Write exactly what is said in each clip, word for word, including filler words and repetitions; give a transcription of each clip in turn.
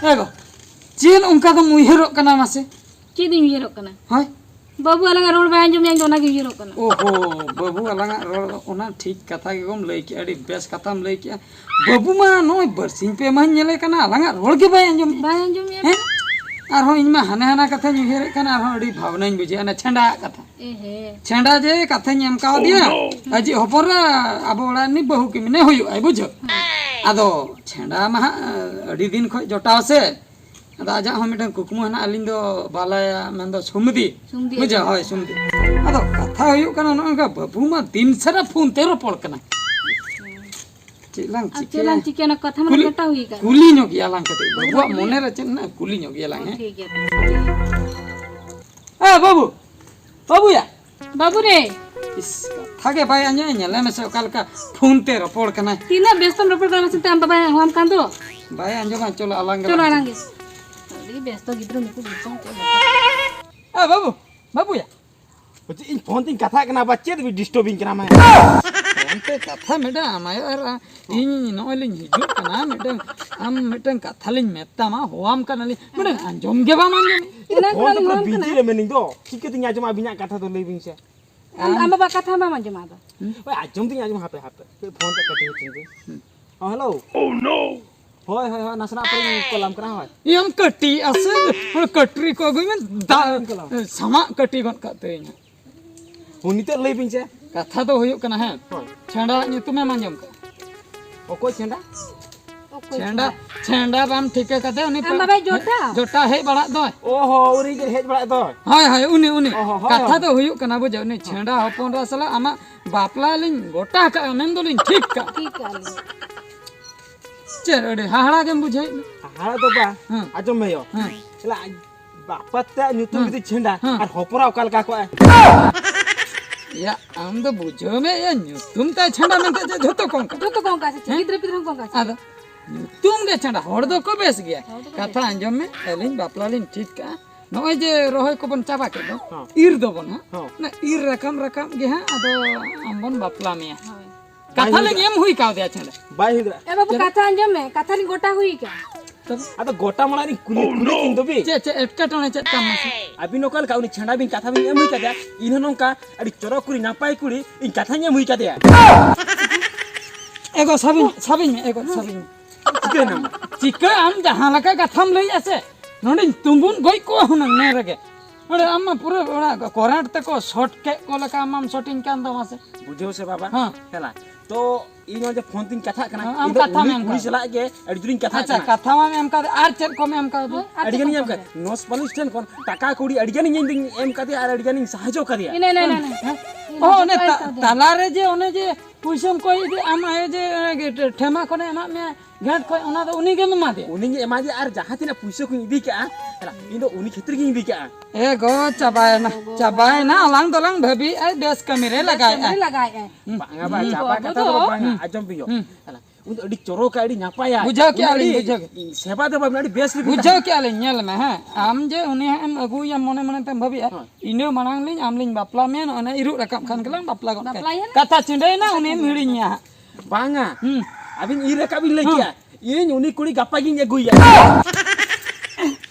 ᱮ ᱜᱚ, ᱪᱮᱫ ᱚᱱᱠᱟ ᱫᱚᱢ ᱩᱭᱦᱟᱹᱨᱚᱜ ᱠᱟᱱᱟ ᱢᱟᱥᱮ? ᱪᱮᱫ ᱤᱧ ᱩᱭᱦᱟᱹᱨᱚᱜ ᱠᱟᱱᱟ? ᱦᱳᱭ᱾ ᱵᱟᱹᱵᱩ ᱟᱞᱟᱝᱟᱜ ᱨᱚᱲ ᱵᱟᱭ ᱟᱸᱡᱚᱢᱮᱜᱼᱟ, ᱤᱧ ᱫᱚ ᱚᱱᱟᱜᱤᱧ ᱩᱭᱦᱟᱹᱨᱚᱜ ᱠᱟᱱᱟ᱾ ᱳᱦᱳ, ᱵᱟᱹᱵᱩ ᱟᱞᱟᱝᱟᱜ ᱨᱚᱲ, ᱚᱱᱟ ᱴᱷᱤᱠ ᱠᱟᱛᱷᱟ ᱜᱮᱵᱚᱢ ᱞᱟᱹᱭ ᱠᱮᱜᱼᱟ, ᱟᱹᱰᱤ ᱵᱮᱥ ᱠᱟᱛᱷᱟᱢ ᱞᱟᱹᱭ ᱠᱮᱜᱼᱟ᱾ ᱵᱟᱹᱵᱩ ᱢᱟ ᱱᱚᱜᱼᱚᱭ ᱵᱟᱨᱥᱤᱧ ᱯᱮ ᱢᱟᱦᱟᱧ ᱧᱮᱞᱮ ᱠᱟᱱᱟ, ᱟᱞᱟᱝᱟᱜ ᱨᱚᱲ ᱜᱮ ᱵᱟᱭ ᱟᱸᱡᱚᱢᱮᱜᱼᱟ᱾ ᱵᱟᱭ ᱟᱸᱡᱚᱢᱮᱜᱼᱟ᱾ ᱦᱮᱸ? ᱟᱨᱦᱚᱸ ᱤᱧ ᱢᱟ ᱦᱟᱱᱮ ᱦᱟᱱᱟ ᱠᱟᱛᱷᱟᱧ ᱩᱭᱦᱟᱹᱨᱮᱫ ᱠᱟᱱ, ᱟᱨᱦᱚᱸ ᱟᱹᱰᱤ ᱵᱷᱟᱵᱽᱱᱟᱧ ᱵᱩᱡᱷᱟᱹᱣᱮᱫᱼᱟ, ᱚᱱᱟ ᱪᱷᱟᱸᱰᱟ ᱠᱟᱛᱷᱟ᱾ ᱮ ᱦᱮᱸ᱾ ᱪᱷᱟᱸᱰᱟ ᱡᱮ ᱠᱟᱛᱷᱟᱧ ᱮᱢ ᱠᱟᱣᱫᱮᱭᱟ, ᱟᱡᱤᱡ ᱦᱚᱯᱚᱱ ᱨᱮ ᱟᱵᱚ ᱚᱲᱟᱜ ᱨᱤᱱᱤᱡ ᱵᱟᱹᱦᱩ ᱠᱤᱢᱤᱱᱮ ᱦᱩᱭᱩᱜᱼᱟᱭ, ᱵᱩᱡᱷᱟᱹᱣ? ᱟᱫᱚ ᱪᱷᱟᱸᱰᱟ ᱢᱟ ᱦᱟᱸᱜ ᱟᱹᱰᱤ ᱫᱤᱱ ᱠᱷᱚᱡ ᱡᱚᱴᱟᱣ ᱥᱮ, ᱟᱫᱚ ᱟᱡᱟᱜ ᱦᱚᱸ ᱢᱤᱫᱴᱟᱝ ᱠᱩᱠᱢᱩ ᱦᱮᱱᱟᱜᱼᱟ, ᱟᱹᱞᱤᱧ ᱫᱚ ᱵᱟᱞᱟᱭᱟ, ᱢᱮᱱᱫᱚ ᱥᱩᱢᱫᱤ᱾ ᱥᱩᱢᱫᱤ᱾ ᱵᱩᱡᱷᱟᱹᱣ? ᱦᱳᱭ, ᱥᱩᱢᱫᱤ᱾ ᱟᱫᱚ ᱠᱟᱛᱷᱟ ᱦᱩᱭᱩᱜ ᱠᱟᱱᱟ, ᱱᱚᱜᱼᱚ ᱱᱚᱝᱠᱟ ᱵᱟᱹᱵᱩ ᱢᱟ ᱫᱤᱱ ᱥᱟᱨᱟ ᱯᱷᱳᱱ ᱛᱮ ᱨᱚᱯᱚᱲ ᱠᱟᱱᱟᱭ᱾ ᱪᱮᱫ ᱞᱟᱝ ᱟᱨ ᱪᱮᱫ ᱪᱤᱠᱟᱹᱭᱟ? ᱞᱟᱝ ᱪᱤᱠᱟᱹᱭᱟ? ᱚᱱᱟ ᱠᱟᱛᱷᱟ ᱢᱟ ᱠᱩᱞᱤ, ᱜᱚᱴᱟ ᱦᱩᱭ ᱟᱠᱟᱱ᱾ ᱠᱩᱞᱤ ᱧᱚᱜ ᱜᱮᱭᱟ ᱞᱟᱝ ᱠᱟᱹᱴᱤᱡ᱾ ᱵᱟᱹᱵᱩᱣᱟᱜ ᱢᱚᱱᱮ ᱨᱮ ᱪᱮᱫ ᱢᱮᱱᱟᱜᱼᱟ? ᱠᱩᱞᱤ ᱧᱚᱜ ᱜᱮᱭᱟ ᱞᱟᱝ, ᱦᱮᱸ? ᱴᱷᱤᱠ ᱜᱮᱭᱟ᱾ ᱮ ᱵᱟᱹᱵᱩ, ᱵᱟᱹᱵᱩᱭᱟ᱾ ᱵᱟᱹᱵᱩ ᱨᱮ᱾ ᱤᱥ, ᱠᱟᱛᱷᱟ ᱜᱮ ᱵᱟᱭ ᱟᱸᱡᱚᱢᱮᱫ, ᱧᱮᱞᱮ ᱢᱮᱥᱮ ᱚᱠᱟ ᱞᱮᱠᱟ ᱯᱷᱳᱱ ᱛᱮ ᱨᱚᱯᱚᱲ ᱠᱟᱱᱟᱭ᱾ ᱛᱤᱱᱟᱹᱜ ᱵᱮᱥᱛᱚᱢ ᱨᱚᱯᱚᱲ ᱠᱟᱱᱟ ᱢᱟᱥᱮ, ᱟᱢ ᱵᱟᱵᱟᱭ ᱦᱚᱦᱚᱣᱟᱢ ᱠᱟᱱ ᱫᱚ᱾ ᱵᱟᱭ ᱟᱸᱡᱚᱢᱟ, ᱪᱚᱞᱚ ᱟᱞᱟᱝ ᱜᱮ ᱪᱚᱞᱚ ᱞᱟᱝ ᱟᱞᱟᱝ ᱜᱮ᱾ ᱟᱹᱰᱤ ᱵᱮᱥᱛᱚ ᱜᱤᱫᱽᱨᱟᱹ ᱱᱩᱠᱩ ᱜᱤᱫᱽᱨᱟᱹ ᱪᱮᱫ ᱞᱮᱠᱟ᱾ ᱮ ᱵᱟᱹᱵᱩ, ᱵᱟᱹᱵᱩᱭᱟ᱾ ᱪᱮᱫ ᱤᱧ ᱯᱷᱳᱱ ᱛᱤᱧ ᱠᱟᱛᱷᱟᱜ ᱠᱟᱱᱟ, ᱵᱟ ᱪᱮᱫ ᱰᱤᱥᱴᱟᱵᱤᱧ ᱠᱟᱱᱟ ᱢᱟ? ᱯᱷᱳᱱ ᱛᱮ ᱠᱟᱛᱷᱟ ᱢᱮᱰᱟᱢ, ᱟᱭᱳ ᱟᱨ ᱤᱧ ᱱᱚᱜᱼᱚᱭ ᱞᱤᱧ ᱦᱤᱡᱩᱜ ᱠᱟᱱᱟ, ᱢᱤᱫᱴᱟᱝ ᱟᱢ ᱢᱤᱫᱴᱟᱝ ᱠᱟᱛᱷᱟ ᱞᱤᱧ ᱢᱮᱛᱟᱢᱟ, ᱦᱚᱦᱚᱣᱟᱢ ᱠᱟᱱᱟᱞᱤᱧ, ᱢᱤᱫᱴᱟᱝ ᱟᱸᱡᱚᱢ ᱜᱮ ᱵᱟᱢ ᱟᱸᱡᱚᱢ᱾ ᱮᱱᱟᱝ ᱯᱷᱳᱱ ᱠᱷᱚᱱ ᱛᱮ ᱯᱩᱨᱟᱹ ᱦᱚᱦᱚᱣᱟᱢ ᱵᱤᱡᱤ ᱠᱟᱱᱟ᱾ ᱨᱮ ᱢᱮᱱᱟᱹᱧ ᱫᱚ, ᱪᱤᱠᱟᱹᱛᱤᱧ ᱟᱸᱡᱚᱢᱟ ᱟᱹᱵᱤᱱᱟᱜ ᱠᱟᱛᱷᱟ ᱫᱚ ᱞᱟᱹᱭ ᱵᱤᱱ ᱥᱮ? ᱟᱢ, ᱟᱢ ᱵᱟᱵᱟ ᱠᱟᱛᱷᱟ ᱵᱟᱢ ᱟᱸᱡᱚᱢᱟ ᱟᱫᱚ? ᱦᱩᱸ? ᱳᱭ ᱟᱸᱡᱚᱢ ᱫᱩᱧ ᱟᱸᱡᱚᱢᱟ, ᱦᱟᱯᱮ ᱦᱟᱯᱮ, ᱠᱟᱹᱡ ᱯᱷᱳᱱ ᱛᱮ ᱠᱟᱹᱴᱤᱡ ᱦᱚᱪᱚᱧ ᱯᱮ᱾ ᱦᱩᱸ᱾ ᱦᱮᱸ, ᱦᱮᱞᱳ᱾ ᱦᱳᱭ, ᱦᱳᱭ, ᱦᱳᱭ, ᱱᱟᱥᱮᱱᱟᱜ ᱯᱚᱨᱮᱧ ᱠᱚᱞᱟᱢ ᱠᱟᱱᱟ, ᱦᱳᱭ᱾ ᱮᱢ ᱠᱟᱹᱴᱤ ᱟᱥᱮ, ᱚᱱᱟ ᱠᱟᱹᱴᱨᱤ ᱠᱚ ᱟᱹᱜᱩᱭ ᱢᱮ, ᱫᱟᱜ ᱦᱳᱭ, ᱠᱚᱞᱟᱢ᱾ ᱥᱟᱢᱟᱜ ᱠᱟᱹᱴᱤ ᱜᱚᱫ ᱠᱟᱜ ᱛᱟᱹᱧ᱾ ᱩᱱᱤ ᱛᱮ ᱞᱟᱹᱭ ᱵᱤᱱ ᱥᱮ᱾ ᱠᱟᱛᱷᱟ ᱫᱚ ᱦᱩᱭᱩᱜ ᱠᱟᱱᱟ, ᱦᱮᱸ, ᱦᱳᱭ᱾ ᱪᱷᱮᱸᱰᱟ ᱧᱩᱛᱩᱢᱮᱢ ᱟᱸᱡᱚᱢ ᱠᱟᱜᱼᱟ? ᱚᱠᱚᱭ ᱪᱷᱮᱸᱰᱟ? ᱚᱠᱚᱭ ᱪᱷᱮᱸᱰᱟ, ᱪᱷᱮᱸᱰᱟ? ᱪᱷᱮᱸᱰᱟ ᱵᱟᱢ ᱴᱷᱤᱠᱟᱹ ᱠᱟᱫᱮ, ᱩᱱᱤ ᱟᱢ ᱯᱮ-, ᱵᱟᱵᱟᱭ ᱡᱚᱴᱟ? ᱡᱚᱴᱟ ᱦᱮᱡ ᱵᱟᱲᱟᱜ ᱫᱚᱭ᱾ ᱚ ᱦᱚ, ᱩᱱᱤ ᱡᱮ ᱦᱮᱡ ᱵᱟᱲᱟᱜ ᱫᱚᱭ᱾ ᱦᱳᱭ, ᱦᱳᱭ, ᱩᱱᱤ, ᱩᱱᱤ᱾ ᱚ ᱦᱚ, ᱦᱳᱭ, ᱠᱟᱛᱷᱟ ᱦᱳᱭ᱾ ᱫᱚ ᱦᱩᱭᱩᱜ ᱠᱟᱱᱟ, ᱵᱩᱡᱷᱟᱹᱣ, ᱩᱱᱤ ᱪᱷᱮᱸᱰᱟ ᱦᱚᱯᱚᱱ ᱨᱟ ᱥᱟᱞᱟᱜ ᱟᱢᱟᱜ ᱵᱟᱯᱞᱟ ᱞᱤᱧ ᱜᱚᱴᱟ ᱠᱟᱜᱼᱟ, ᱢᱮᱱ ᱫᱚᱞᱤᱧ ᱴᱷᱤᱠ ᱠᱟᱜᱼᱟ᱾ ᱴᱷᱤᱠ ᱠᱟᱜᱼᱟ ᱞᱤᱧ᱾ ᱪᱮᱫ ᱟᱹᱰᱤ ᱦᱟᱦᱟᱲᱟ ᱜᱮᱢ ᱵᱩᱡᱷᱟᱹᱣᱮᱫ ᱫᱚ? ᱦᱟᱦᱟᱲᱟ ᱫᱚ ᱵᱟᱝ᱾ ᱦᱮᱸ᱾ ᱟᱸᱡᱚᱢ ᱢᱮ ᱭᱚ᱾ ᱦᱮᱸ᱾ ᱪᱟᱞᱟᱜ ᱵᱟᱯᱟᱛ ᱛᱮ ᱧᱩᱛᱩᱢ ᱦᱮᱸ᱾ ᱡᱩᱫᱤ ᱪᱷᱮᱸᱰᱟ ᱦᱮᱸ᱾ ᱟᱨ ᱦᱚᱯᱚᱱ ᱨᱟ ᱚᱠᱟ ᱞᱮᱠᱟ ᱠᱚᱜᱼᱟ? ᱭᱟ, ᱟᱢ ᱫᱚ ᱵᱩᱡᱷᱟᱹᱣ ᱢᱮ, ᱭᱟ, ᱧᱩᱛᱩᱢ ᱛᱟᱭ ᱪᱷᱮᱸᱰᱟ ᱢᱮᱱᱛᱮ ᱪᱮᱫ ᱡᱷᱚᱛᱚ ᱠᱚ ᱚᱱᱠᱟ? ᱡᱷᱚᱛᱚ ᱠᱚ ᱚᱱᱠᱟ ᱥᱮ ᱪᱮᱫ? ᱦᱮᱸ? ᱜᱤᱫᱽᱨᱟᱹ ᱯᱤᱫᱽᱨᱟᱹ ᱦᱚᱸ ᱠᱚ ᱚᱱᱠᱟ ᱥᱮ? ᱟᱫᱚ ᱧᱩᱛᱩᱢ ᱜᱮ ᱪᱷᱮᱸᱰᱟ, ᱦᱚᱲ ᱫᱚᱠᱚ ᱵᱮᱥ ᱜᱮᱭᱟ᱾ ᱦᱚᱲ ᱫᱚᱠᱚ ᱠᱟᱛᱷᱟ ᱵᱮᱥ ᱜᱮᱭᱟ᱾ ᱟᱸᱡᱚᱢ ᱢᱮ, ᱟᱹᱞᱤᱧ ᱵᱟᱯᱞᱟ ᱞᱤᱧ ᱴᱷᱤᱠ ᱠᱟᱜᱼᱟ᱾ ᱱᱚᱜᱼᱚᱭ ᱡᱮ ᱨᱚᱦᱚᱭ ᱠᱚᱵᱚᱱ ᱪᱟᱵᱟ ᱠᱮᱫ ᱫᱚ, ᱦᱚᱸ᱾ ᱤᱨ ᱫᱚᱵᱚᱱ ᱦᱟᱸᱜ, ᱦᱚᱸ᱾ ᱚᱱᱟ ᱤᱨ ᱨᱟᱠᱟᱢ ᱨᱟᱠᱟᱢ ᱜᱮ ᱦᱟᱸᱜ ᱟᱫᱚ ᱟᱢ ᱵᱚᱱ ᱵᱟᱯᱞᱟ ᱢᱮᱭᱟ᱾ ᱦᱳᱭ᱾ ᱠᱟᱛᱷᱟ ᱞᱤᱧ ᱮᱢ ᱦᱩᱭ ᱠᱟᱣᱫᱮᱭᱟ ᱪᱷᱮᱸᱰᱟ᱾ ᱵᱟᱭ ᱦᱩᱭ ᱫᱟᱲᱮᱭᱟᱜᱼᱟ᱾ ᱮ ᱵᱟᱹᱵᱩ, ᱠᱟᱛᱷᱟ ᱟᱸᱡᱚᱢ ᱢᱮ, ᱠᱟᱛᱷᱟ ᱞᱤᱧ ᱜᱚᱴᱟ ᱦᱩᱭ ᱠᱟᱜᱼᱟ᱾ ᱟᱫᱚ ᱜᱚᱴᱟ ᱢᱟᱲᱟᱝ ᱨᱤᱧ ᱠᱩᱞᱤ ᱠᱩᱞᱤ ᱠᱤᱱ ᱫᱚᱵᱤ᱾ ᱪᱮᱫ, ᱪᱮᱫ ᱮᱴᱠᱮᱴᱚᱬᱮ ᱪᱮᱫ ᱛᱟᱢ ᱢᱟᱥᱮ? ᱟᱹᱵᱤᱱ ᱚᱠᱟ ᱞᱮᱠᱟ ᱩᱱᱤ ᱪᱷᱮᱸᱰᱟ ᱵᱤᱱ ᱠᱟᱛᱷᱟ ᱵᱤᱱ ᱮᱢ ᱦᱩᱭ ᱠᱟᱫᱮᱭᱟ, ᱤᱧ ᱦᱚᱸ ᱱᱚᱝᱠᱟ ᱟᱹᱰᱤ ᱪᱚᱨᱚᱠ ᱠᱩᱲᱤ, ᱱᱟᱯᱟᱭ ᱠᱩᱲᱤ, ᱤᱧ ᱠᱟᱛᱷᱟᱧ ᱮᱢ ᱦᱩᱭ ᱠᱟᱫᱮᱭᱟ᱾ ᱮᱜᱳ ᱥᱟᱵᱤᱧ, ᱥᱟᱵᱤᱧ ᱢᱮ, ᱮᱜᱳ ᱥᱟᱵᱤᱧ ᱢᱮ᱾ ᱪᱤᱠᱟᱹᱭᱮᱱᱟᱢ? ᱪᱤᱠᱟᱹ ᱟᱢ ᱡᱟᱦᱟᱸ ᱞᱮᱠᱟ ᱠᱟᱛᱷᱟᱢ ᱞᱟᱹᱭᱮᱜᱼᱟ ᱥᱮ, ᱱᱚᱰᱮᱧ ᱛᱩᱸᱵᱩᱱ ᱜᱚᱡ ᱠᱚᱜᱼᱟ ᱦᱩᱱᱟᱹᱝ ᱱᱮ ᱨᱮᱜᱮ᱾ ᱱᱚᱰᱮ ᱟᱢ ᱢᱟ ᱯᱩᱨᱟᱹ ᱚᱱᱟ ᱠᱚᱨᱮᱱᱴ ᱛᱮᱠᱚ ᱥᱚᱴ ᱠᱮᱫ ᱠᱚ ᱞᱮᱠᱟ ᱟᱢ ᱢᱟᱢ ᱥᱚᱴᱤᱧ ᱠᱟᱱ ᱫᱚ ᱢᱟᱥᱮ᱾ ᱵᱩᱡᱷᱟᱹᱣ ᱥᱮ ᱵᱟᱵᱟ? ᱦᱮᱸ᱾ ᱦᱮᱞᱟ, ᱛᱚ ᱤᱧ ᱱᱚᱣᱟ ᱡᱮ ᱯᱷᱳᱱ ᱛᱤᱧ ᱠᱟᱛᱷᱟᱜ ᱠᱟᱱᱟ, ᱟᱢ ᱤᱧ ᱫᱚ ᱠᱟᱛᱷᱟᱢ ᱩᱱᱤ ᱮᱢ ᱠᱩᱲᱤ ᱠᱟᱫᱟ᱾ ᱥᱟᱞᱟᱜ ᱜᱮ ᱟᱹᱰᱤ ᱡᱳᱨᱤᱧ ᱠᱟᱛᱷᱟᱜ ᱟᱪᱪᱷᱟ, ᱠᱟᱱᱟ᱾ ᱠᱟᱛᱷᱟ ᱢᱟᱢ ᱮᱢ ᱠᱟᱫᱟ, ᱟᱨ ᱪᱮᱫ ᱠᱚᱢ ᱮᱢ ᱠᱟᱫᱟ? ᱦᱳᱭ, ᱟᱨ ᱟᱹᱰᱤ ᱪᱮᱫ ᱜᱟᱱᱤᱧ ᱠᱚᱢ ᱮᱢ ᱠᱟᱫᱟ᱾ ᱠᱟᱫᱟ? ᱱᱚᱥ ᱯᱟᱞᱤᱥ ᱴᱷᱮᱱ ᱠᱷᱚᱱ ᱴᱟᱠᱟ ᱠᱩᱲᱤ ᱟᱹᱰᱤ ᱜᱟᱱᱤᱧ ᱤᱧ ᱫᱩᱧ ᱮᱢ ᱠᱟᱫᱮᱭᱟ ᱟᱨ ᱟᱹᱰᱤ ᱜᱟᱱᱤᱧ ᱥᱟᱦᱟᱡᱽᱡᱚ ᱠᱟᱫᱮᱭᱟ᱾ ᱤᱱᱟᱹ, ᱤᱱᱟᱹ, ᱤᱱᱟᱹ, ᱤᱱᱟᱹ᱾ ᱦᱮᱸ? ᱤᱱᱟᱹ ᱚ, ᱚᱱᱮ ᱡᱚᱛᱚ ᱮᱢ ᱛᱟ-, ᱠᱟᱫᱮᱭᱟ᱾ ᱛᱟᱞᱟᱨᱮ ᱡᱮ ᱚᱱᱮ ᱡᱮ ᱯᱩᱭᱥᱟᱹᱢ ᱠᱚᱭ ᱤᱫᱤ, ᱟᱢ ᱟᱭᱳ ᱡᱮ, ᱚᱱᱮ ᱜᱮ ᱴᱷᱮᱢᱟ ᱠᱷᱚᱱᱮ ᱮᱢᱟᱜ ᱢᱮᱭᱟ, ᱜᱷᱮᱸᱴ ᱠᱷᱚᱱ, ᱚᱱᱟ ᱫᱚ ᱩᱱᱤ ᱜᱮᱢ ᱮᱢᱟ ᱫᱮᱭᱟ? ᱩᱱᱤᱧ ᱮᱢᱟ ᱫᱮᱭᱟ, ᱟᱨ ᱡᱟᱦᱟᱸ ᱛᱤᱱᱟᱹᱜ ᱯᱩᱭᱥᱟᱹ ᱠᱚᱧ ᱤᱫᱤ ᱠᱟᱜᱼᱟ, ᱦᱮᱞᱟ, ᱤᱧ ᱫᱚ ᱩᱱᱤ ᱠᱷᱟᱹᱛᱤᱨ ᱜᱤᱧ ᱤᱫᱤ ᱠᱟᱜᱼᱟ᱾ ᱮ ᱜᱚ, ᱪᱟᱵᱟᱭᱮᱱᱟ, ᱪᱟᱵᱟᱭᱮᱱᱟ, ᱟᱞᱟᱝ ᱫᱚᱞᱟᱝ ᱵᱷᱟᱹᱵᱤᱭᱮᱫᱼᱟ ᱵᱮᱥ ᱠᱟᱹᱢᱤ ᱨᱮ ᱵᱮᱥ ᱞᱟᱜᱟᱭᱮᱫᱼᱟ᱾ ᱠᱟᱹᱢᱤ ᱨᱮ ᱞᱟᱜᱟᱭᱮᱫᱼᱟ᱾ ᱦᱩᱸ᱾ ᱵᱟᱝᱟ ᱵᱟ, ᱦᱩᱸ᱾ ᱪᱟᱵᱟ ᱵᱟᱹᱵᱩ ᱠᱟᱛᱷᱟ ᱫᱚ ᱫᱚ ᱵᱟᱝᱟ, ᱦᱩᱸ᱾ ᱟᱸᱡᱚᱢ ᱵᱤᱱ᱾ ᱦᱩᱸ᱾ ᱦᱮᱞᱟ, ᱩᱱᱤ ᱫᱚ ᱟᱹᱰᱤ ᱪᱚᱨᱚᱠᱟ, ᱟᱹᱰᱤ ᱱᱟᱯᱟᱭᱟ᱾ ᱵᱩᱡᱷᱟᱹᱣ ᱠᱮᱜᱼᱟ ᱩᱱᱤ ᱞᱤᱧ, ᱟᱹᱰᱤ ᱵᱩᱡᱷᱟᱹᱣ ᱠᱮᱜᱼᱟ᱾ ᱥᱮᱵᱟ ᱫᱮᱵᱟ ᱵᱤᱱ, ᱟᱹᱰᱤ ᱵᱮᱥ ᱨᱮᱵᱤᱱ ᱵᱩᱡᱷᱟᱹᱣ ᱛᱟᱦᱮᱱᱟ᱾ ᱠᱮᱜᱼᱟ ᱞᱤᱧ, ᱧᱮᱞ ᱢᱮ, ᱦᱮᱸ, ᱟᱢ ᱡᱮ ᱩᱱᱤ ᱦᱟᱸᱜ ᱮᱢ ᱟᱹᱜᱩᱭᱟ ᱢᱚᱱᱮ ᱢᱚᱱᱮ ᱛᱮᱢ ᱵᱷᱟᱹᱵᱤᱭᱟ, ᱦᱳᱭ᱾ ᱤᱱᱟᱹ ᱢᱟᱲᱟᱝ ᱞᱤᱧ ᱟᱢ ᱞᱤᱧ ᱵᱟᱯᱞᱟ ᱢᱮᱭᱟ, ᱱᱚᱜᱼᱚᱭ ᱱᱟ ᱤᱨᱚᱜ ᱨᱟᱠᱟᱵ ᱠᱷᱟᱱ ᱜᱮᱞᱟᱝ ᱵᱟᱯᱞᱟ ᱜᱚᱫ ᱠᱟᱭᱟ᱾ ᱵᱟᱯᱞᱟᱭᱮᱱᱟ? ᱠᱟᱛᱷᱟ ᱪᱤᱸᱰᱟᱹᱭᱮᱱᱟ, ᱩᱱᱤᱢ ᱦᱤᱲᱤᱧᱟ ᱦᱟᱸᱜ᱾ ᱵᱟᱝᱟ, ᱦᱩᱸ᱾ ᱟᱹᱵᱤᱱ ᱤᱨ ᱨᱟᱠᱟᱵ ᱵᱤᱱ ᱞᱟᱹᱭ ᱦᱩᱸ᱾ ᱠᱮᱜᱼᱟ, ᱤᱧ ᱩᱱᱤ ᱠᱩᱲᱤ ᱜᱟᱯᱟ ᱜᱤᱧ ᱟᱹᱜᱩᱭᱟ᱾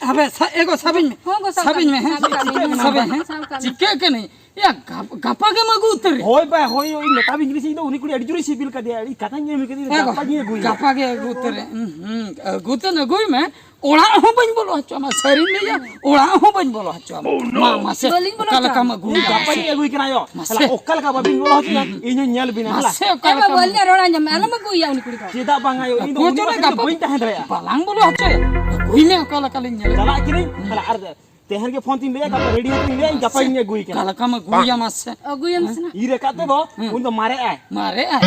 ᱦᱟᱯᱮ, ᱥᱟ-, ᱮ ᱜᱚ, ᱥᱟᱵᱤᱧ ᱢᱮ᱾ ᱦᱚᱸ ᱜᱚ, ᱥᱟᱵ ᱥᱟᱵᱤᱧ ᱢᱮ, ᱠᱟᱜ ᱦᱮᱸ᱾ ᱢᱮ, ᱥᱟᱵ ᱠᱟᱜ ᱢᱮ᱾ ᱥᱟᱵᱤᱧ ᱢᱮ᱾ ᱥᱟᱵ ᱠᱟᱜ ᱢᱮ᱾ ᱪᱤᱠᱟᱹᱜ ᱠᱟᱹᱱᱟᱹᱧ? ᱮᱭᱟ, ᱜᱟᱯ-, ᱜᱟᱯᱟ ᱜᱮᱢ ᱟᱹᱜᱩ ᱩᱛᱟᱹᱨ᱾ ᱦᱳᱭ ᱵᱟ, ᱦᱳᱭ, ᱳᱭ ᱢᱮᱛᱟ ᱵᱤᱱ ᱠᱟᱹᱱᱟᱹᱧ ᱥᱮ, ᱤᱧ ᱫᱚ ᱩᱱᱤ ᱠᱩᱲᱤ ᱟᱹᱰᱤ ᱡᱳᱨᱤᱧ ᱥᱤᱵᱤᱞ ᱠᱟᱫᱮᱭᱟ, ᱟᱹᱰᱤ ᱠᱟᱛᱷᱟᱧ ᱮᱢ ᱠᱟᱫᱮᱭᱟ, ᱮ ᱜᱚ, ᱜᱟᱯᱟ ᱜᱤᱧ ᱟᱹᱜᱩᱭᱟ᱾ ᱜᱟᱯᱟ ᱜᱮ ᱟᱹᱜᱩ ᱩᱛᱟᱹᱨ᱾ ᱦᱩᱸ, ᱦᱩᱸ, ᱟᱹᱜᱩ ᱛᱮᱱ ᱟᱹᱜᱩᱭ ᱢᱮ᱾ ᱚᱲᱟᱜ ᱦᱚᱸ ᱵᱟᱹᱧ ᱵᱚᱞᱚ ᱦᱚᱪᱚᱣᱟᱢᱟ, ᱥᱟᱹᱨᱤᱧ ᱞᱟᱹᱭᱟ, ᱚᱲᱟᱜ ᱦᱚᱸ ᱵᱟᱹᱧ ᱵᱚᱞᱚ ᱦᱚᱪᱚᱣᱟᱢᱟ᱾ ᱢᱟ, ᱢᱟᱥᱮ, ᱵᱟᱹᱞᱤᱧ ᱵᱚᱞᱚ ᱚᱠᱟ ᱞᱮᱠᱟᱢ ᱦᱚᱪᱚᱣᱟᱢᱟ᱾ ᱟᱹᱜᱩᱭᱟ? ᱤᱧ ᱜᱟᱯᱟ ᱜᱤᱧ ᱟᱹᱜᱩᱭ ᱠᱟᱱᱟ ᱭᱚ᱾ ᱢᱟᱥᱮ᱾ ᱦᱮᱞᱟ, ᱚᱠᱟ ᱞᱮᱠᱟ ᱵᱟᱵᱤᱱ ᱵᱚᱞᱚ ᱦᱚᱪᱚᱭᱟ? ᱤᱧ ᱦᱚᱸᱧ ᱧᱮᱞ ᱵᱤᱱᱟ, ᱦᱮᱞᱟ᱾ ᱢᱟᱥᱮ, ᱚᱠᱟ ᱮ ᱵᱟᱹᱵᱩ, ᱞᱮᱠᱟᱢ ᱟᱹᱞᱤᱧᱟᱜ ᱨᱚᱲ ᱟᱸᱡᱚᱢ ᱢᱮ, ᱟᱞᱚᱢ ᱟᱹᱜᱩᱭᱟ ᱩᱱᱤ ᱠᱩᱲᱤ ᱫᱚ᱾ ᱪᱮᱫᱟᱜ ᱵᱟᱝ ᱟᱭᱳ? ᱤᱧ ᱫᱚ ᱩᱱᱤ ᱵᱟᱹᱜᱤ ᱠᱟᱛᱮ ᱵᱟᱹᱧ ᱛᱟᱦᱮᱸ ᱫᱟᱲᱮᱭᱟᱜᱼᱟ᱾ ᱵᱟᱞᱟᱝ ᱵᱚᱞᱚ ᱦᱚᱪᱚᱭᱟ᱾ ᱟᱹᱜᱩᱭ ᱢᱮ, ᱚᱠᱟ ᱞᱮᱠᱟᱞᱤᱧ ᱧᱮᱞᱮᱫ᱾ ᱪᱟᱞᱟᱜ ᱠᱤᱱᱤᱧ, ᱦᱮᱞᱟ, ᱟᱨ ᱛᱮᱦᱮᱧ ᱜᱮ ᱯᱷᱳᱱ ᱛᱤᱧ ᱞᱟᱹᱭᱟ, ᱜᱟᱯᱟ ᱨᱮᱰᱤ ᱠᱟᱛᱮᱧ ᱞᱟᱹᱭᱟ, ᱤᱧ ᱜᱟᱯᱟ ᱜᱤᱧ ᱟᱹᱜᱩᱭ ᱠᱟᱱᱟ᱾ ᱚᱠᱟ ᱞᱮᱠᱟᱢ ᱟᱹᱜᱩᱭᱟ ᱢᱟᱥᱮ? ᱟᱹᱜᱩᱭᱟᱢ ᱥᱮ ᱱᱟ᱾ ᱤᱨ ᱟᱠᱟᱫ ᱛᱮᱫᱚ, ᱦᱩᱸ᱾ ᱩᱱᱤ ᱫᱚ ᱢᱟᱨᱮᱜ ᱟᱭ᱾ ᱢᱟᱨᱮᱜ ᱟᱭ᱾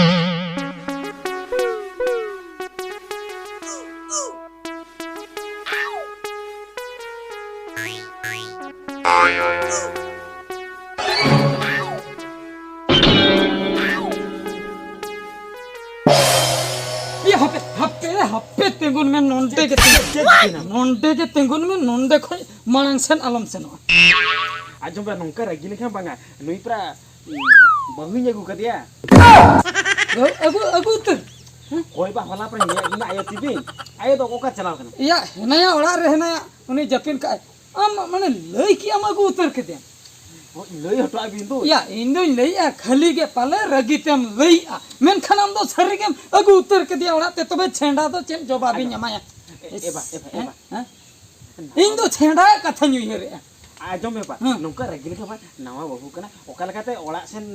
ᱤᱭᱟᱹ, ᱦᱟᱯᱮ, ᱦᱟᱯᱮ, ᱦᱟᱯᱮ, ᱛᱤᱸᱜᱩᱱ ᱢᱮ, ᱱᱚᱸᱰᱮ ᱜᱮ ᱛᱤᱸᱜᱩᱱ ᱢᱮ᱾ ᱪᱮᱫ ᱪᱤᱠᱟᱹᱭᱮᱱᱟ? ᱱᱚᱸᱰᱮ ᱜᱮ ᱛᱤᱸᱜᱩᱱ ᱢᱮ, ᱱᱚᱸᱰᱮ ᱠᱷᱚᱱ ᱢᱟᱲᱟᱝ ᱥᱮᱱ ᱟᱞᱚᱢ ᱥᱮᱱᱚᱜᱼᱟ᱾ ᱟᱸᱡᱚᱢ ᱵᱮ, ᱱᱚᱝᱠᱟ ᱨᱟᱹᱜᱤ ᱞᱮᱠᱷᱟᱱ ᱵᱟᱝᱟ, ᱱᱩᱭ ᱯᱮᱲᱟ ᱵᱟᱹᱦᱩᱧ ᱟᱹᱜᱩ ᱠᱟᱫᱮᱭᱟ᱾ ᱟᱹᱜᱩ, ᱟᱹᱜᱩ, ᱟᱹᱜᱩ ᱩᱛᱟᱹᱨ᱾ ᱦᱳᱭ ᱵᱟ, ᱦᱚᱞᱟ ᱯᱚᱨᱮ ᱤᱧᱟᱹᱜ, ᱤᱧᱟᱹᱜ ᱟᱭᱳ ᱛᱤᱵᱤᱱ, ᱟᱭᱳ ᱫᱚ ᱚᱠᱟ ᱪᱟᱞᱟᱣ ᱠᱟᱱᱟ? ᱤᱭᱟ, ᱦᱮᱱᱟᱭᱟ ᱚᱲᱟᱜ ᱨᱮ ᱦᱮᱱᱟᱭᱟ, ᱩᱱᱤ ᱡᱟᱹᱯᱤᱫ ᱠᱟᱜᱼᱟᱭ᱾ ᱟᱢ ᱢᱟᱱᱮ ᱞᱟᱹᱭ ᱠᱮᱜ ᱟᱢ ᱟᱹᱜᱩ ᱩᱛᱟᱹᱨ ᱠᱮᱫᱮᱭᱟᱢ᱾ ᱦᱳᱭ, ᱞᱟᱹᱭ ᱦᱚᱴᱚ ᱟᱹᱵᱤᱱ ᱫᱚ᱾ ᱭᱟ, ᱤᱧ ᱫᱚᱧ ᱞᱟᱹᱭᱮᱜᱼᱟ ᱠᱷᱟᱹᱞᱤ ᱜᱮ ᱯᱟᱞᱮ ᱨᱟᱹᱜᱤ ᱛᱮᱢ ᱞᱟᱹᱭᱮᱜᱼᱟ, ᱢᱮᱱᱠᱷᱟᱱ ᱟᱢ ᱫᱚ ᱥᱟᱹᱨᱤ ᱜᱮᱢ ᱟᱹᱜᱩ ᱩᱛᱟᱹᱨ ᱠᱮᱫᱮᱭᱟ ᱚᱲᱟᱜ ᱛᱮ, ᱛᱚᱵᱮ ᱪᱷᱮᱸᱰᱟ ᱫᱚ ᱪᱮᱫ ᱡᱚᱵᱟᱵᱤᱧ ᱮᱢᱟᱭᱟ? ᱮ, ᱮᱵᱟ, ᱮᱵᱟ, ᱦᱮᱸ? ᱮᱵᱟ᱾ ᱦᱮᱸ? ᱤᱧ ᱫᱚ ᱪᱷᱮᱸᱰᱟ ᱠᱟᱛᱷᱟᱧ ᱩᱭᱦᱟᱹᱨᱮᱜᱼᱟ᱾ ᱟᱸᱡᱚᱢ ᱢᱮ ᱵᱟ, ᱦᱮᱸ᱾ ᱱᱚᱝᱠᱟ ᱨᱟᱹᱜᱤ ᱞᱮᱠᱷᱟᱱ ᱵᱟ, ᱱᱟᱣᱟ ᱵᱟᱹᱦᱩ ᱠᱟᱱᱟ, ᱚᱠᱟ ᱞᱮᱠᱟᱛᱮ ᱚᱲᱟᱜ ᱥᱮᱱ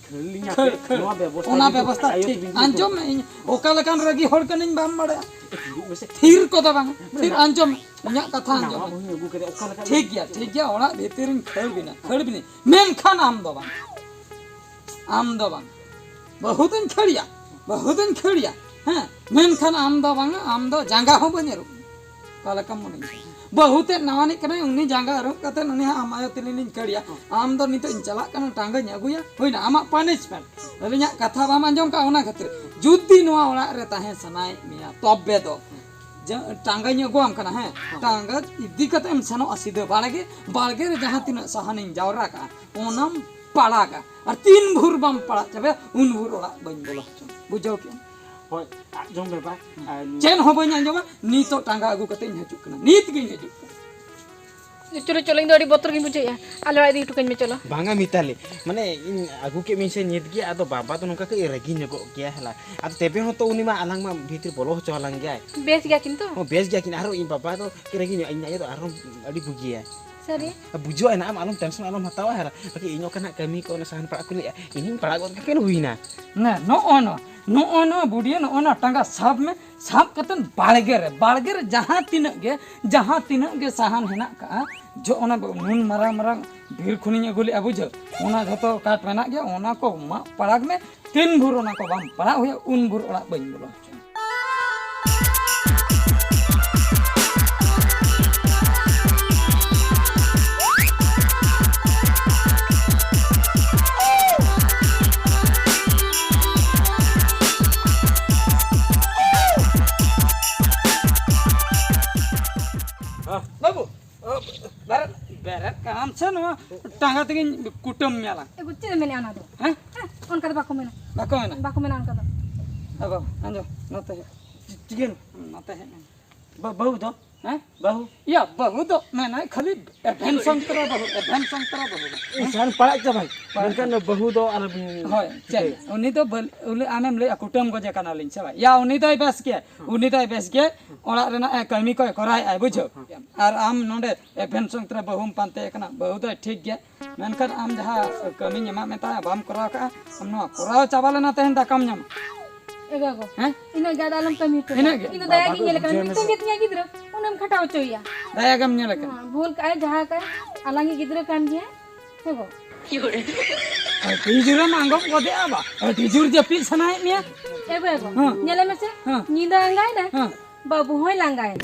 ᱠᱷᱟᱹᱲ ᱞᱤᱧᱟ ᱠᱷᱟᱹᱲ, ᱯᱮ, ᱠᱷᱟᱹᱲ᱾ ᱱᱚᱣᱟ ᱵᱮᱵᱚᱥᱛᱷᱟ ᱚᱱᱟ ᱠᱤᱱᱛᱩ ᱵᱮᱵᱚᱥᱛᱷᱟ ᱟᱭᱳ ᱴᱷᱤᱠ᱾ ᱛᱟᱹᱵᱤᱱ ᱠᱤᱱᱛᱩ ᱟᱸᱡᱚᱢ ᱢᱮ, ᱤᱧ ᱚᱠᱟ ᱞᱮᱠᱟᱱ ᱨᱟᱹᱜᱤ ᱦᱚᱲ ᱠᱟᱹᱱᱟᱹᱧ ᱵᱟᱢ ᱵᱟᱲᱟᱭᱟ᱾ ᱫᱩᱲᱩᱵ ᱢᱮᱥᱮ᱾ ᱛᱷᱤᱨ ᱠᱚᱫᱚ ᱵᱟᱝ, ᱛᱷᱤᱨ ᱟᱸᱡᱚᱢ ᱢᱮ᱾ ᱤᱧᱟᱹᱜ ᱠᱟᱛᱷᱟ ᱟᱸᱡᱚᱢ ᱱᱟᱣᱟ ᱢᱮ᱾ ᱵᱟᱹᱦᱩᱧ ᱟᱹᱜᱩ ᱠᱮᱫᱮᱭᱟ, ᱚᱠᱟ ᱞᱮᱠᱟ ᱴᱷᱤᱠ ᱜᱮᱭᱟ, ᱴᱷᱤᱠ ᱜᱮᱭᱟ, ᱚᱲᱟᱜ ᱵᱷᱤᱛᱤᱨ ᱨᱤᱧ ᱠᱷᱟᱹᱲ ᱵᱤᱱᱟ, ᱠᱷᱟᱹᱲ ᱵᱤᱱᱟᱹᱧ, ᱢᱮᱱᱠᱷᱟᱱ ᱟᱢ ᱫᱚ ᱵᱟᱝ, ᱟᱢ ᱫᱚ ᱵᱟᱝ᱾ ᱵᱟᱹᱦᱩ ᱫᱚᱧ ᱠᱷᱟᱹᱲᱤᱭᱟ, ᱵᱟᱹᱦᱩ ᱫᱚᱧ ᱠᱷᱟᱹᱲᱤᱭᱟ, ᱦᱮᱸ, ᱢᱮᱱᱠᱷᱟᱱ ᱟᱢ ᱫᱚ ᱵᱟᱝᱟ, ᱟᱢ ᱫᱚ ᱡᱟᱸᱜᱟ ᱦᱚᱸ ᱵᱟᱹᱧ ᱟᱹᱨᱩᱵ ᱢᱮᱭᱟ᱾ ᱚᱠᱟ ᱞᱮᱠᱟᱢ ᱢᱚᱱᱮᱭᱟ? ᱵᱟᱹᱦᱩ ᱛᱮᱫ ᱱᱟᱣᱟᱱᱤᱡ ᱠᱟᱱᱟᱭ, ᱩᱱᱤ ᱡᱟᱸᱜᱟ ᱟᱹᱨᱩᱵ ᱠᱟᱛᱮ ᱩᱱᱤ ᱦᱟᱸᱜ ᱟᱢ ᱟᱭᱳ ᱛᱤᱞᱤᱧ ᱞᱤᱧ ᱠᱷᱟᱹᱲᱤᱭᱟ᱾ ᱟᱢ ᱫᱚ ᱱᱤᱛᱚᱜ ᱤᱧ ᱪᱟᱞᱟᱜ ᱠᱟᱱᱟ, ᱴᱟᱸᱜᱟᱧ ᱟᱹᱜᱩᱭᱟ, ᱦᱩᱭᱱᱟ ᱟᱢᱟᱜ ᱯᱟᱱᱤᱥᱢᱮᱱᱴ᱾ ᱟᱹᱞᱤᱧᱟᱜ ᱠᱟᱛᱷᱟ ᱵᱟᱢ ᱟᱸᱡᱚᱢ ᱠᱟᱜᱼᱟ, ᱚᱱᱟ ᱠᱷᱟᱹᱛᱤᱨ᱾ ᱡᱩᱫᱤ ᱱᱚᱣᱟ ᱚᱲᱟᱜ ᱨᱮ ᱛᱟᱦᱮᱸ ᱥᱟᱱᱟᱭᱮᱫ ᱢᱮᱭᱟ, ᱛᱚᱵᱮ ᱫᱚ ᱡᱟ-, ᱴᱟᱸᱜᱟᱧ ᱟᱹᱜᱩᱣᱟᱢ ᱠᱟᱱᱟ, ᱦᱮᱸ, ᱦᱮᱸ᱾ ᱴᱟᱸᱜᱟ ᱤᱫᱤ ᱠᱟᱛᱮ ᱮᱢ ᱥᱮᱱᱚᱜᱼᱟ ᱥᱤᱫᱷᱟᱹ ᱵᱟᱲᱜᱮ, ᱵᱟᱲᱜᱮ ᱨᱮ ᱡᱟᱦᱟᱸ ᱛᱤᱱᱟᱹᱜ ᱥᱟᱦᱟᱱᱤᱧ ᱡᱟᱣᱨᱟ ᱠᱟᱜᱼᱟ, ᱚᱱᱟᱢ ᱯᱟᱲᱟᱜᱟ᱾ ᱟᱨ ᱛᱤᱱ ᱵᱷᱳᱨ ᱵᱟᱢ ᱯᱟᱲᱟᱜ ᱪᱟᱵᱟᱭᱟ, ᱩᱱ ᱵᱷᱳᱨ ᱚᱲᱟᱜ ᱵᱟᱹᱧ ᱵᱚᱞᱚ ᱦᱚᱪᱚ᱾ ᱵᱩᱡᱷᱟᱹᱣ ᱠᱮᱜᱼᱟᱢ? ᱦᱳᱭ, ᱟᱸᱡᱚᱢ ᱢᱮ ᱵᱟ᱾ ᱟᱨ ᱪᱮᱫ ᱦᱚᱸ ᱵᱟᱹᱧ ᱟᱸᱡᱚᱢᱟ, ᱱᱤᱛᱚᱜ ᱴᱟᱸᱜᱟ ᱟᱹᱜᱩ ᱠᱟᱛᱮ ᱤᱧ ᱦᱤᱡᱩᱜ ᱠᱟᱱᱟ, ᱱᱤᱛ ᱜᱤᱧ ᱦᱤᱡᱩᱜ ᱠᱟᱱᱟ᱾ ᱪᱚᱞᱚ, ᱪᱚᱞᱚ, ᱤᱧ ᱫᱚ ᱟᱹᱰᱤ ᱵᱚᱛᱚᱨ ᱜᱤᱧ ᱵᱩᱡᱷᱟᱹᱣᱮᱫᱼᱟ᱾ ᱟᱞᱮ ᱚᱲᱟᱜ ᱤᱫᱤ ᱦᱚᱴᱚ ᱠᱟᱹᱧ ᱢᱮ, ᱪᱚᱞᱚ᱾ ᱵᱟᱝᱟ ᱢᱤᱛᱟᱞᱤ, ᱢᱟᱱᱮ ᱤᱧ ᱟᱹᱜᱩ ᱠᱮᱫ ᱢᱤᱭᱟᱹᱧ ᱥᱮ ᱱᱤᱛ ᱜᱮ, ᱟᱫᱚ ᱵᱟᱵᱟ ᱫᱚ ᱱᱚᱝᱠᱟ ᱠᱟᱹᱡ ᱨᱟᱹᱜᱤ ᱧᱚᱜᱚᱜ ᱜᱮᱭᱟ ᱦᱮᱞᱟ᱾ ᱟᱫᱚ ᱛᱮᱵᱮ ᱦᱚᱸᱛᱚ ᱩᱱᱤ ᱢᱟ ᱟᱞᱟᱝ ᱢᱟ ᱵᱷᱤᱛᱨᱤ ᱵᱚᱞᱚ ᱦᱚᱪᱚ ᱟᱞᱟᱝ ᱜᱮᱭᱟᱭ᱾ ᱵᱮᱥ ᱜᱮᱭᱟ ᱠᱤᱱ ᱛᱚ? ᱦᱚᱸ, ᱵᱮᱥ ᱜᱮᱭᱟ ᱠᱤᱱ᱾ ᱟᱨᱦᱚᱸ ᱤᱧ ᱵᱟᱵᱟ ᱫᱚ ᱠᱟᱹᱡ ᱨᱟᱹᱜᱤ ᱧᱚᱜ, ᱤᱧ ᱟᱭᱳ ᱫᱚ ᱟᱨᱦᱚᱸ ᱟᱹᱰᱤ ᱵᱩᱜᱤᱭᱟᱭ᱾ ᱥᱟᱹᱨᱤ? ᱵᱩᱡᱷᱟᱹᱣ ᱮᱱᱟ, ᱟᱢ ᱟᱞᱚᱢ ᱴᱮᱱᱥᱚᱱ, ᱟᱞᱚᱢ ᱦᱟᱛᱟᱣᱟ ᱦᱮᱞᱟ᱾ ᱵᱟᱠᱤ ᱤᱧ ᱚᱠᱟᱱᱟᱜ ᱠᱟᱹᱢᱤ ᱠᱚ, ᱚᱱᱟ ᱥᱟᱦᱟᱱ ᱯᱟᱲᱟᱜ ᱠᱚ ᱞᱟᱹᱭᱮᱫᱼᱟ, ᱤᱧᱤᱧ ᱯᱟᱲᱟᱜ ᱜᱚᱫ ᱠᱟᱜ ᱠᱷᱟᱱ ᱦᱩᱭᱱᱟ᱾ ᱱᱮ, ᱱᱚᱜᱼᱚ ᱱᱚᱣᱟ, ᱱᱚᱜᱼᱚ ᱱᱚᱣᱟ ᱵᱩᱰᱤᱭᱟᱹ, ᱱᱚᱜᱼᱚ ᱱᱚᱣᱟ ᱴᱟᱸᱜᱟ ᱥᱟᱵ ᱢᱮ, ᱥᱟᱵ ᱠᱟᱛᱮᱫ ᱵᱟᱲᱜᱮ ᱨᱮ, ᱵᱟᱲᱜᱮ ᱨᱮ ᱡᱟᱦᱟᱸ ᱛᱤᱱᱟᱹᱜ ᱜᱮ, ᱡᱟᱦᱟᱸ ᱛᱤᱱᱟᱹᱜ ᱜᱮ ᱥᱟᱦᱟᱱ ᱦᱮᱱᱟᱜ ᱠᱟᱜᱼᱟ, ᱡᱚ-, ᱚᱱᱟ ᱱᱩᱱ ᱢᱟᱨᱟᱝ ᱢᱟᱨᱟᱝ ᱵᱤᱨ ᱠᱷᱚᱱᱤᱧ ᱟᱹᱜᱩ ᱞᱮᱜᱼᱟ, ᱵᱩᱡᱷᱟᱹᱣ, ᱚᱱᱟ ᱡᱷᱚᱛᱚ ᱠᱟᱴ ᱢᱮᱱᱟᱜ ᱜᱮᱭᱟ, ᱚᱱᱟ ᱠᱚ ᱢᱟᱜ ᱯᱟᱲᱟᱜ ᱢᱮ᱾ ᱛᱤᱱ ᱵᱷᱳᱨ ᱚᱱᱟ ᱠᱚ ᱵᱟᱢ ᱯᱟᱲᱟᱜ ᱦᱩᱭᱩᱜᱼᱟ, ᱩᱱ ᱵᱷᱳᱨ ᱚᱲᱟᱜ ᱵᱟᱹᱧ ᱵᱚᱞᱚ ᱦᱚᱪᱚᱜᱼᱟ᱾ ᱵᱟᱹᱵᱩ, ᱵᱮᱨᱮᱫ, ᱵᱮᱨᱮᱫ ᱠᱟᱱᱟᱢ ᱥᱮ ᱱᱚᱣᱟ ᱴᱟᱸᱜᱟ ᱛᱮᱜᱮᱧ ᱠᱩᱴᱟᱹᱢ ᱢᱮᱭᱟ ᱞᱟᱝ? ᱮ, ᱪᱮᱫ ᱮᱢ ᱢᱮᱱᱮᱫᱼᱟ ᱚᱱᱟ ᱫᱚ? ᱦᱮᱸ? ᱚᱱᱠᱟ ᱫᱚ ᱵᱟᱠᱚ ᱢᱮᱱᱟ᱾ ᱵᱟᱠᱚ ᱢᱮᱱᱟ? ᱵᱟᱠᱚ ᱢᱮᱱᱟ ᱚᱱᱠᱟ ᱫᱚ᱾ ᱮ ᱵᱟᱵᱟ, ᱟᱸᱡᱚᱢ, ᱱᱚᱛᱮ ᱦᱮᱡ᱾ ᱪᱤᱠᱟᱹᱭᱮᱱ? ᱱᱚᱛᱮ ᱦᱮᱡ ᱢᱮ᱾ ᱵᱟ-, ᱵᱟᱹᱦᱩ ᱫᱚ? ᱦᱮᱸ? ᱵᱟᱹᱦᱩ? ᱭᱟ, ᱵᱟᱹᱦᱩ ᱫᱚ ᱢᱮᱱᱟᱭ ᱠᱷᱟᱹᱞᱤ ᱮᱵᱷᱮᱱ ᱥᱚᱝᱛᱨᱟ ᱵᱟᱹᱦᱩ, ᱮᱵᱷᱮᱱ ᱥᱚᱝᱛᱨᱟ ᱵᱟᱹᱦᱩ᱾ ᱤᱧ ᱥᱟᱱ ᱯᱟᱲᱟᱜ ᱪᱟᱵᱟᱭ᱾ ᱯᱟᱲᱟᱜ ᱢᱮᱱᱠᱷᱟᱱ ᱪᱟᱵᱟᱭ᱾ ᱵᱟᱹᱦᱩ ᱫᱚ ᱟᱞᱚᱵᱤᱱ ᱦᱳᱭ, ᱪᱮᱫ? ᱪᱤᱠᱟᱹᱭᱟ᱾ ᱩᱱᱤ ᱫᱚ ᱵᱟᱹᱞ-, ᱩᱱᱤ ᱟᱢᱮᱢ ᱞᱟᱹᱭᱟ ᱠᱩᱴᱟᱹᱢ ᱜᱚᱡᱮ ᱠᱟᱱᱟᱞᱤᱧ ᱥᱮ ᱵᱟᱝ? ᱭᱟ, ᱩᱱᱤ ᱫᱚᱭ ᱵᱮᱥ ᱜᱮᱭᱟ, ᱩᱱᱤ ᱫᱚᱭ ᱵᱮᱥ ᱜᱮᱭᱟ, ᱚᱲᱟᱜ ᱨᱮᱱᱟᱜ, ᱮ, ᱠᱟᱹᱢᱤ ᱠᱚᱭ ᱠᱚᱨᱟᱣᱮᱫᱼᱟᱭ, ᱵᱩᱡᱷᱟᱹᱣ? ᱟᱨ ᱟᱢ ᱱᱚᱰᱮ ᱮᱵᱷᱮᱱ ᱥᱚᱝᱛᱨᱟ ᱵᱟᱹᱦᱩᱢ ᱯᱟᱱᱛᱮ ᱠᱟᱱᱟ, ᱵᱟᱹᱦᱩ ᱫᱚᱭ ᱴᱷᱤᱠ ᱜᱮᱭᱟ, ᱢᱮᱱᱠᱷᱟᱱ ᱟᱢ ᱡᱟᱦᱟᱸ ᱠᱟᱹᱢᱤᱧ ᱮᱢᱟᱜ ᱢᱮ ᱛᱟᱦᱮᱸᱫ, ᱵᱟᱢ ᱠᱚᱨᱟᱣ ᱠᱟᱜᱼᱟ, ᱟᱢ ᱱᱚᱣᱟ ᱠᱚᱨᱟᱣ ᱪᱟᱵᱟ ᱞᱮᱱᱟ ᱛᱮᱦᱮᱧ ᱫᱟᱠᱟᱢ ᱧᱟᱢᱟ᱾ ᱮ ᱜᱚᱜᱚ, ᱦᱮᱸ? ᱤᱱᱟᱹᱜ ᱜᱟᱱ ᱟᱞᱚᱢ ᱠᱟᱹᱢᱤ ᱦᱚᱪᱚᱭᱟ᱾ ᱤᱱᱟᱹᱜ ᱜᱮ? ᱤᱧ ᱫᱚ ᱫᱟᱭᱟ ᱜᱤᱧ ᱧᱮᱞ ᱠᱟᱱᱟ, ᱢᱤᱫᱴᱟᱝ ᱜᱮ ᱛᱤᱧᱟ ᱜᱤᱫᱽᱨᱟᱹ, ᱩᱱᱤᱢ ᱠᱷᱟᱴᱟᱣ ᱦᱚᱪᱚᱭᱮᱭᱟ᱾ ᱫᱟᱭᱟ ᱜᱮᱢ ᱧᱮᱞ ᱠᱟᱱᱟ? ᱦᱮᱸ, ᱵᱷᱩᱞ ᱠᱟᱜᱼᱟᱭ, ᱡᱟᱦᱟᱸ ᱠᱟᱜᱼᱟᱭ, ᱟᱞᱟᱝᱤᱡ ᱜᱤᱫᱽᱨᱟᱹ ᱠᱟᱱ ᱜᱮᱭᱟᱭ᱾ ᱦᱮᱸ ᱜᱚ? ᱟᱹᱰᱤ ᱡᱳᱨᱮᱢ ᱟᱸᱜᱚᱢ ᱜᱚᱫᱮᱜᱼᱟ ᱵᱟ, ᱟᱹᱰᱤ ᱡᱳᱨ ᱡᱟᱹᱯᱤᱫ ᱥᱟᱱᱟᱭᱮᱫ ᱢᱮᱭᱟ᱾ ᱮ ᱜᱚ, ᱮ ᱜᱚ, ᱦᱮᱸ᱾ ᱧᱮᱞᱮ ᱢᱮᱥᱮ, ᱦᱮᱸ᱾ ᱧᱤᱫᱟᱹ ᱟᱸᱜᱟᱭᱱᱟ, ᱦᱮᱸ᱾ ᱵᱟᱹᱵᱩ ᱦᱚᱸᱭ ᱞᱟᱸᱜᱟᱭᱮᱱᱟ᱾